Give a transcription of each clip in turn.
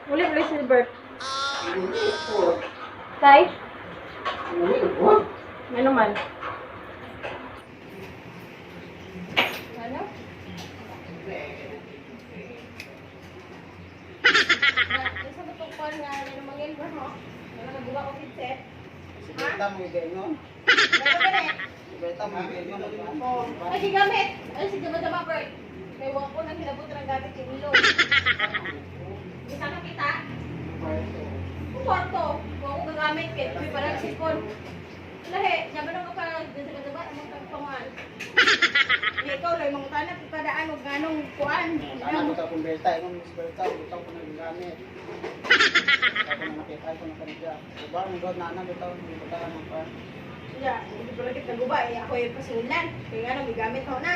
Uli, uli si Bert. Tay? Ano man? Ano? Isa ba itong call nga ano mangil ba ho? Wala nagawa ko headset. Beta mo gaingon. Wala ba rin? Beta mo gaingon. Ay, gigamit! Ay, sige ba sama, Bert? May wako ko nang hinabot ng gamit yung ilong. Isa ka kita? Kung kwarto, kung ako gagamit, kaya may parang sipon. Lahi, sabi nung kapag sa ba, among tagpangan. Hindi ikaw, lahi, mga tanak, kadaan, og ganong kuan. Ana mo ta kung beta, ingon Miss Berta, bitaw ko nang gamit. Ako na nakita ko na kanila. Ubar mo god na ana bitaw mo ta mo pa. Ya, hindi ko lagi taguba, eh, ako yung pasinlan. Kaya nga, may gamit ako na.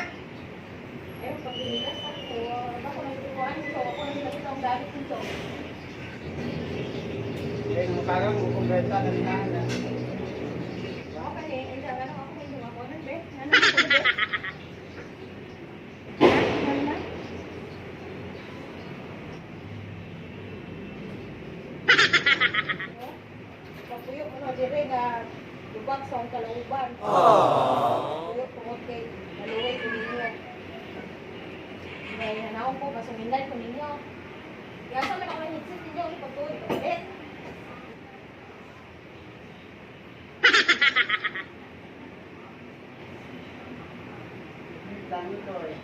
Eh, pag hinilas ako, ako nang kuan, so ako nang hinabot ang gamit nito. Kay mo karang mo kung beta na na. Ako kasi, hindi, ano ako, hindi ako, ano, be? Ano ako, be? Ano na? Kapuyo ko na dire nga lubak sa akong kalauban. Kapuyo tungod kay maluway ko ninyo. May hanawon ko, masuminlan ko ninyo. Yasa man ako ng headset ninyo, ipagtuod ko ulit. Dami ko eh.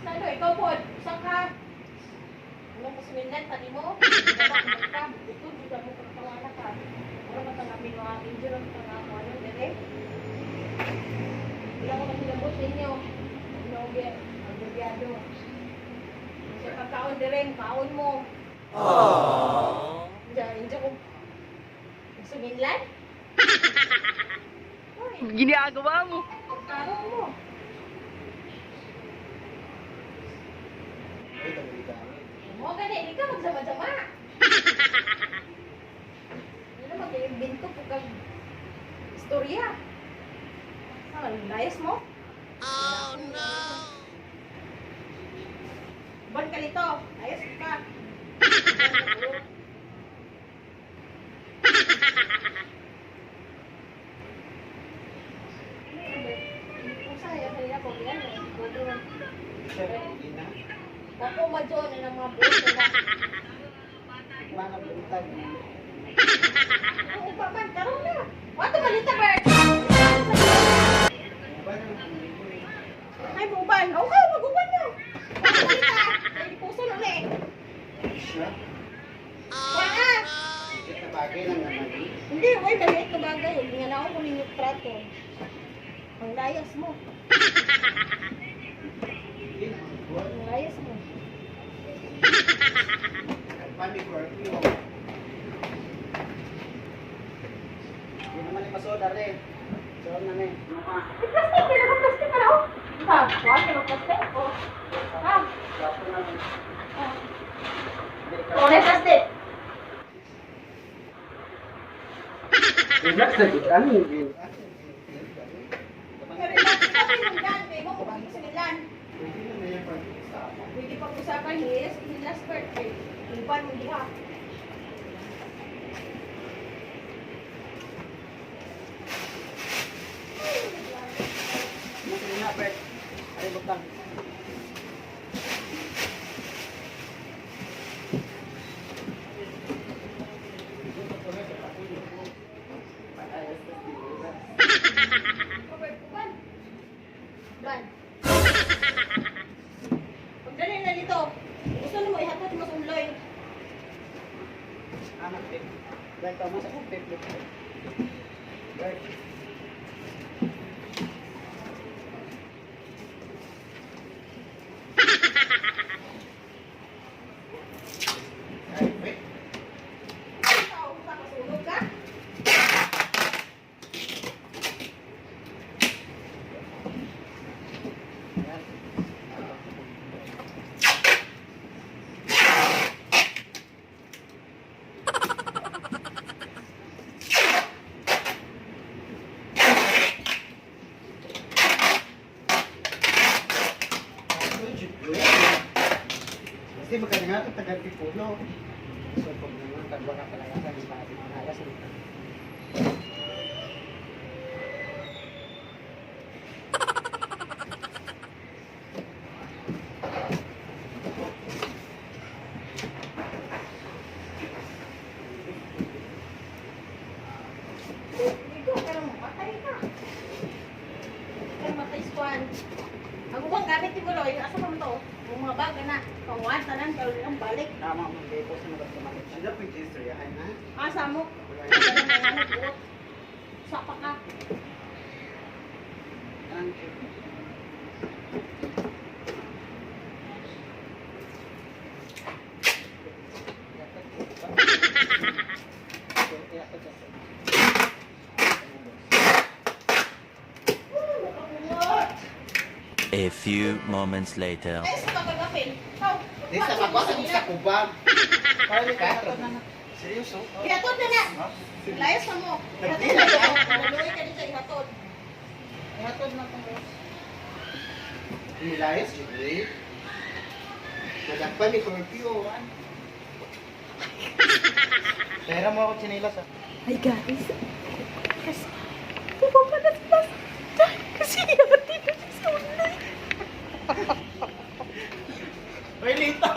Salo, ikaw po, usa ka. Anong kasuminlan, tani mo? Lubak mo ka, butod, di ka mo pagtawana ka. Mura ka tanga minuha, injure ang tanga ako, ano, dire? Wala ko maghilabot ninyo. Ano, agrabyado. Sa pagkaon dire, kaon mo. Diyan, hindi ko suminlan? Uy, Ginagawa mo. pagkaon mo. Ay, dami gamit. Mo gani, hindi ka magsama-sama. Ano mag-iimbento po kag istorya. Ah, layas mo? Oh no. Ban ka dito. Ayos ka. Usa ya kanina ko yan. Sir, hindi na. Ako madyo na ng mga buto na. Mana buntag. Oo pa man, karon na. Wato malita, Bert. Ay, buban. Okay, maguban na. Wato malita. Ay, puso na eh. Siya. Waa. Kita bagay lang naman. Hindi, uy, maliit na bagay. Huwag nga na ako kung ninyo trato. Ang layas mo. Hindi na. Ang layas mo. Pami curfew. Hindi naman ipasoda rin. So na ni. Ano ka? May plastic, may naka-plastic ka na, oh. Ha, wala ka plastic. Oh. Ha? Dapo na. Oh. Hindi ka. Oh, may plastic. Relax na gid ano yun. Pero relax ka, may hanggan. May mo, kung sa Milan. Pwede na yan pag-usapan. Pwede pag-usapan, yes, last part. Eh, uban mo diha. Mas na Bert. Ay butang. Robert, uban. Uban. Pagdali na dito, gusto mo ihatod mo sa uloy. Anak tip. Bert, tama sa kong tip. Bert. Kasi magkano nga ito, tagal Pipulo. So, pag naman, tagwa ka talaga sa di ba? Alas, Ikaw, pero matay ka. Pero matay swan. Ang ubang gamit ni Buloy, asa pa man to? Ang mga bag na, panguan, tanan, pero ang balik. Tama mo, dito sa nagkamalik. Ano po yung istoryahan, ha? Asa mo? Ano buot? Sapa ka. Ang A few moments later. Ay, sa pagkagapil. Ikaw. Di sa pagwasa kung sa kubag. Seryoso? Ihatod na na. Layas na mo. Ihatod na na. Maluwi ka din sa ihatod. Ihatod na itong boss. Nilayas, yun eh. Madakpan ni Corpio. Pera mo ako chinilas ah. Ay guys, kasi bumaba na sila kasi yati na siya sa uloy. Uy, lito!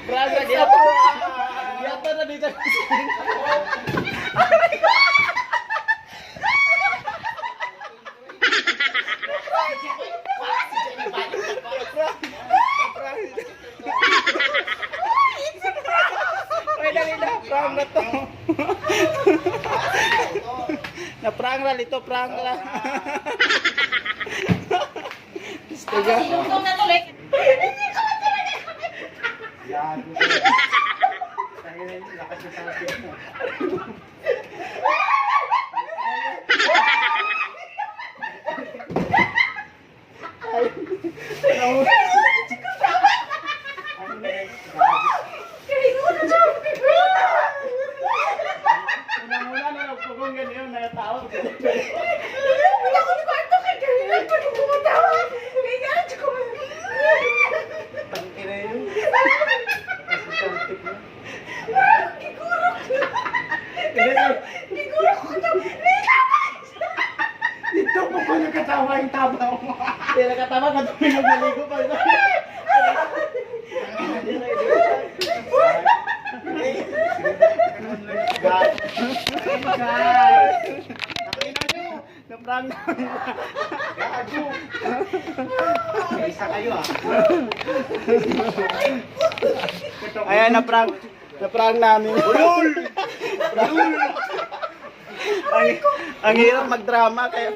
Prank na to! Yato na dito. Uy, dali na. Prank na to. Na-prank na lito, prank na. Gusto Ako sinugtong na tuloy. Hindi ko talaga. Yan. Lakas ng tawag mo. Unang-una na nagpugong ganyan, natawag. Wala ko kwarto kay Kailan pa nung kumatawa. Kaya ko. Tangina yun. Kasi mo. Giguro. Giguro ko to. Dito mo ko nakatawa yung taba mo. Hindi nakatawa ka tuminog maligo pa. Guys! Na-prank namin. Gago! Isa kayo ah. Ayan, na-prank. Na-prank namin. Ulul! Ulul! Ang hirap magdrama kaya...